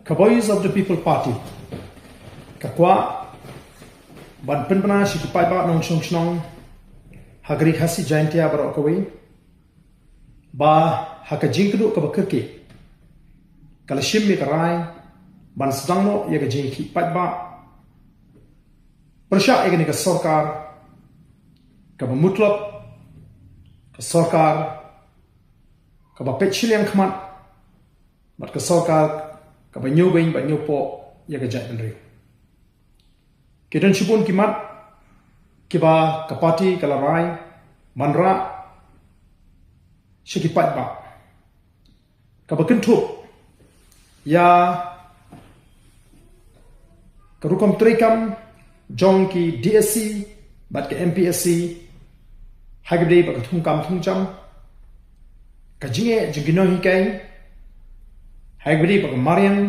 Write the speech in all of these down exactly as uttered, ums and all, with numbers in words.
Ka Voice of the People Party ka kwah ban pynbna sha ki paidbah nongshong shnong ha ka Ri Khasi Jaintia baroh kawei ba ha ka jingkynduh kaba kyrkieh ka la shim ïa ka rai ban sdang noh ïa ka jingïakhih paidbah pyrshah ïa kane ka sorkar kaba mutlop, ka sorkar kaba peit shiliang khmat, bad ka sorkar kaba ñiewbeiñ bad ñiewpoh ïa ka jaitbynriew. Ki don shibun ki mat kiba ka party ka la rai ban rah sha ki paidbah, kaba kynthup ïa ka rukom treikam jong ki DSC bad ka MPSC, ha kaba ïadei bad ka thungkam thungjam, ka jingeh jong ki nonghikai, ha kaba ïadei bad ka mariang,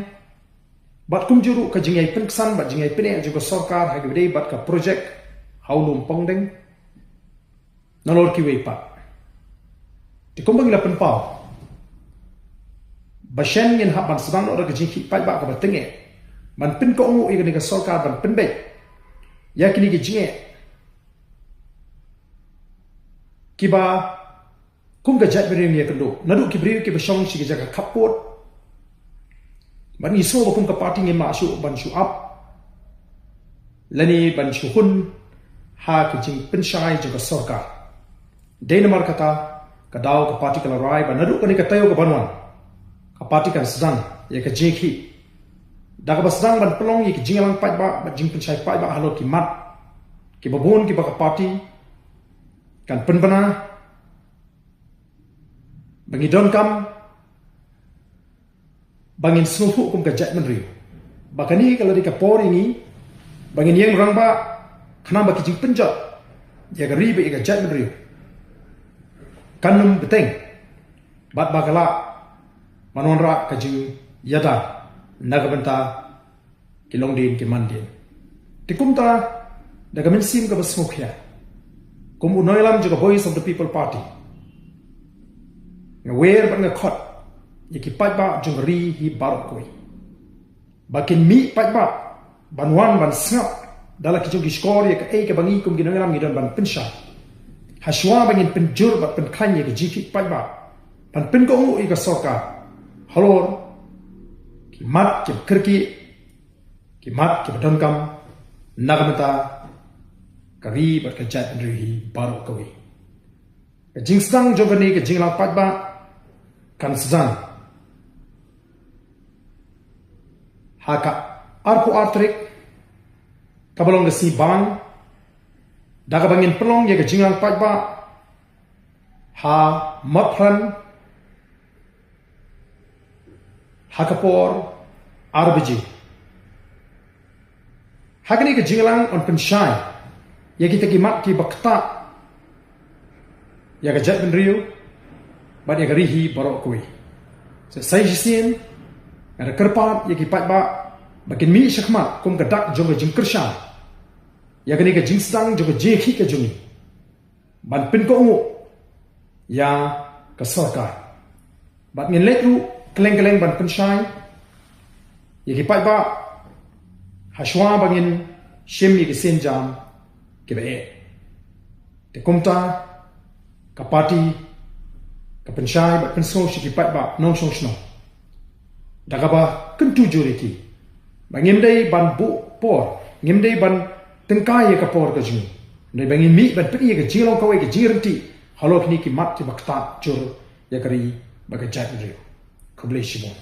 bad kumjuh ruh ka jingïai pynksan bad jingïai pyneh jong ka sorkar ha kaba ïadei bad ka projek ha u lum Pongdeng, nalor kiwei pat. Te kumba ngi la pynpaw, ba shen ngin hap ban sdang noh da ka jingïakhih paidbah kaba tyngeh ban pynkohnguh ïa kane ka sorkar ban pynbeit ïa kine ki jingeh kiba kum ka jaitbynriew ngi ïakynduh, naduh ki briew kiba shong sha ki jaka khappud. Bad ngi sngew ba kum ka party ngim lah shuh ban shu ap lane ban shu hun ha ka jingpynshai jong ka sorkar. Dei namar kata ka daw ka party ka la rai ba naduh kane ka taïew kaban wan, ka party kan sdang ïa ka jingïakhih da kaba sdang ban pynlong ïa ka jingïalang paidbah bad jingpynshai paidbah halor ki mat kiba bun kiba ka party kan pynbna, ba ngi donkam, ba ngin sngewthuh kum ka jaitbynriew ba kane ka la dei ka por ïa ngi ba ngin ïeng rangbah, khnang ba ki jingpynjot ïa ka ri bad ïa ka jaitbynriew kan ym bteng, bad ba ka lah ban wanrah ka jingïada na ka bynta ki longdien ki mandien. Te kumta, da ka mynsiem kaba sngewkhia, kum u nongïalam jong ka Voice of the People Party, nga wer bad nga khot ïa ki paidbah jong ka ri hi baroh kawei ba kin mih paidbah ban wan ban sngap da la ki jong ki shkor ïa kaei kaba ngi kum ki nongïalam ngi don ban pynshai, ha shuwa ba ngin pynjur bad pynkhlaiñ ïa ka jingïakhih paidbah ban pynkohnguh ïa ka sorkar halor ki mat kiba kyrkieh, ki mat kiba donkam na ka bynta ka ri bad ka jaitbynriew hi baroh kawei. Ka jingsdang jong kane ka jingïalang paidbah kan sdang ha ka arphew ar tarik, kaba long ka sngi Bang, da kaba ngin pynlong ïa ka jingïalang paidbah ha Motphran ha ka por ar baje. Ha kane ka jingïalang yn pynshai ïa kita ki mat kiba ktah ïa ka jaitbynriew bad ïa ka ri hi baroh kawei. Sa sa shisien nga da kyrpad ïa ki paidbah ba kin mih shakhmat kum ka dak jong ka jingkyrshan ïa kane ka jingsdang jong ka jingïakhih ka jong ngi ban pynkohnguh ïa ka sorkar. Bad ngin leit ruh kylleng kylleng ban pynshai ïa ki paidbah ha shuwa ba ngin shim ïa ki sienjam kiba eh. Te kumta ka party ka pynshai bad pynsngew sha ki paidbah nongshong shnong da kaba kyntu jur ïa ki ba ngim dei ban buh por, ngim dei ban tyngkai ïa ka por ka jong ngi. Hynrei ba ngin mih ban pyni ïa ka jinglong kawei, ka jingryntih halor kine ki mat kiba ktah jur ïa ka ri bad ka jaitbynriew. Khublei shibun.